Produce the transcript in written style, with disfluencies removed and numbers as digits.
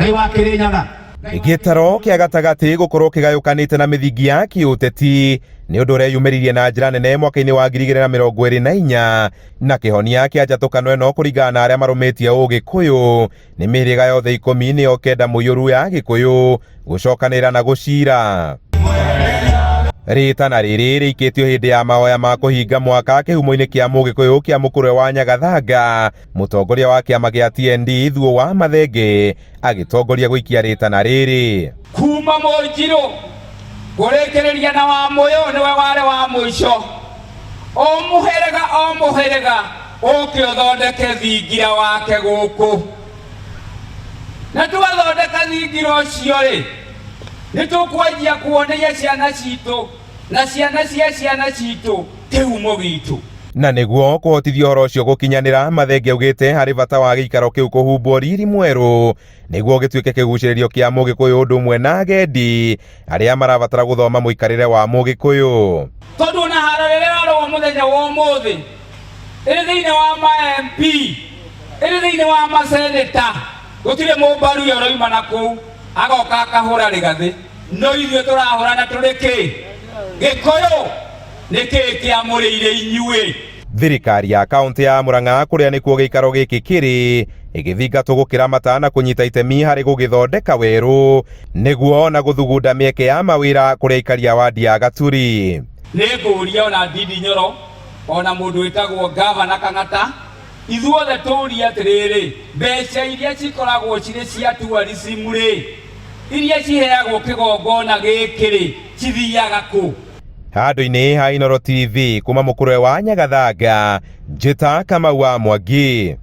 Ngai wa Kĩrĩnyaga. Gĩtaro kĩa gatagatĩ gũkorwo kĩgayũkanĩte na mĩthingi ya kĩũteti nĩ ũndũ ũreyumĩririe na njĩra nene mwaka-inĩ wa 2024 na kĩhonia kĩa njatũkano ĩno kũringana na arĩa marũmĩtie ũgĩkũyũ nĩ mĩhĩrĩga yothe ikũmi nĩyo kenda mũiyũru ya gĩkũyũ gũcokanĩrĩra na gũcira. Rĩtana rĩrĩ rĩikĩtio hĩndĩ ya mahoya ma kũhinga mwaka kĩhumo-inĩ kĩa mũgĩkũyũ kĩa mũkũrwe wa Nyagathanga, mũtongoria wa kĩama gĩa TND Thuo wa Mathenge agĩtongoria gũikia rĩtana rĩrĩ. Kuma Mũnjirũ kũrĩkĩrĩria na Wamũyũ nĩwe warĩ wa mũico. O mũhĩrĩga o mũhĩrĩga ũke ũthondeke thingira wake gũkũ. Na twathondeka thingira ũcio-rĩ, nĩtũkwanjia kuonia ciana citũ na ciana cia ciana citũ kĩhumo gitũ. Na nĩguo kũhotithia ũhoro ũcio gũkinyanĩra, Mathenge augĩte harĩ bata wa gĩikaro kĩu kũhumbwo riri mwerũ nĩguo gĩtuĩke kĩgucĩrĩrio kĩa Mũgĩkũyũ ũndũ ũmwe na agendi arĩa marabatara gũthoma mũikarĩre wa Mũgĩkũyũ. Tondũ ona haro rĩrĩa ĩrarũo mũthenya wa ũmũthĩ ĩrĩ thĩinĩ wa ma MP, ĩrĩ thĩinĩ wa ma senator, gũtirĩ mũmbaruya ũroima na kũu agoka akahũra rĩgathĩ. No ithuĩ tũrahũrana tũrĩ kĩ? Gĩkũyũ! Nĩ kĩĩ kĩamũrĩire inyuĩ? Thirikari ya kaũntĩ ya Murang'a kũrĩa nĩkuo gĩikaro gĩkĩ kĩrĩ ĩgĩthingatwo gũkĩramata na kũnyita itemi harĩ gũgĩthondeka werũ nĩguo ona gũthugunda mĩeke ya mawĩra kũrĩ aikari a wandi ya Gaturi. Nĩ ngũria ona Ndindi Nyoro ona mũndũ wĩtagwo Ngavana Kang'ata ithuothe tũrie atĩrĩrĩ, mbeca iria cikoragwo cirĩ cia tourism rĩ, iria ciheagwo kĩgongona gĩkĩ rĩ, cithiaga kũ? Handũ-inĩ ha Inooro TV kuma mũkũrwe wa Nyagathanga, njĩta Kamau wa Mwangi.